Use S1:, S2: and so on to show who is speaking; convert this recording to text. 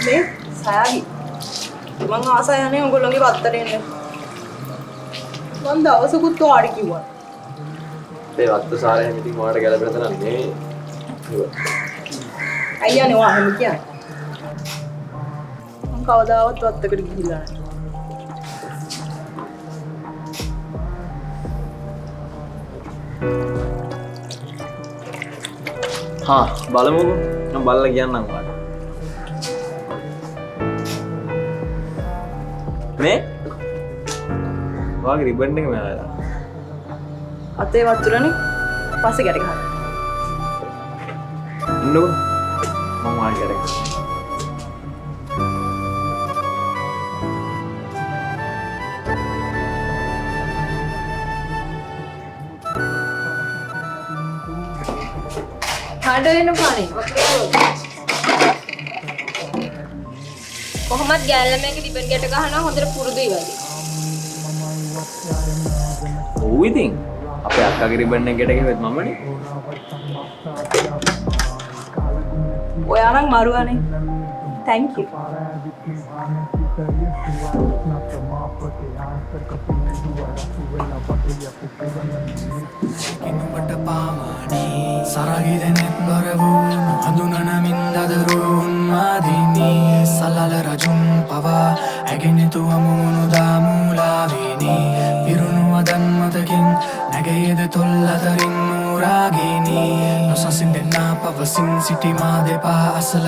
S1: මේ සයාගි මං ආසයි අනේ ඔයගොල්ලෝගේ වත්තට එන්න. මං දවසකුත් ඔයාට කිව්වා.
S2: මේ වත්ත සාරය හැම ඉතින් ඔයාලට ගැලපෙන තරම් නෙවෙයි.
S1: ඇයි අනේ ඔයා එහෙම කියන්නේ? මං කවදාවත් වත්තකට ගිහිල්ලා නැහැ.
S2: හා බලමුකෝ. මම බලලා කියන්නම් ඔයාලට. මේ ඔයාගේ රිබන් එක මෙහා වෙලා.
S1: අතේ වතුරනේ පස්සේ ගැට ගහන්න.
S2: ඉන්නකෝ. මම ඔයාගේ ගැට ගන්නම්.
S3: හඬ වෙන පානේ. කොහොමත් ගෑල් ළමයාගේ රිබන් ගැට ගහනවා හොඳට පුරුදුයි වගේ.
S2: ඔව් ඉතින් අපේ අක්කාගේ රිබන් එක ගැට ගැහුවෙත් මමනේ.
S1: ඔයා නම් මරුවනේ. Thank you.
S4: නුඹට පාමානී සරගිදෙනෙත් බර වූ හඳුනන මින්දදරු උන්මාදිනී සලල රජුන් පවා ඇගෙනෙතු හමුණු දාමූලාවිනී පිරුණු වදන් මතකින් නැගයේද තොල් අතරින් නූරාගිනී නොසසින් දෙන්නා පවසින් සිටි මා දෙපා අසල.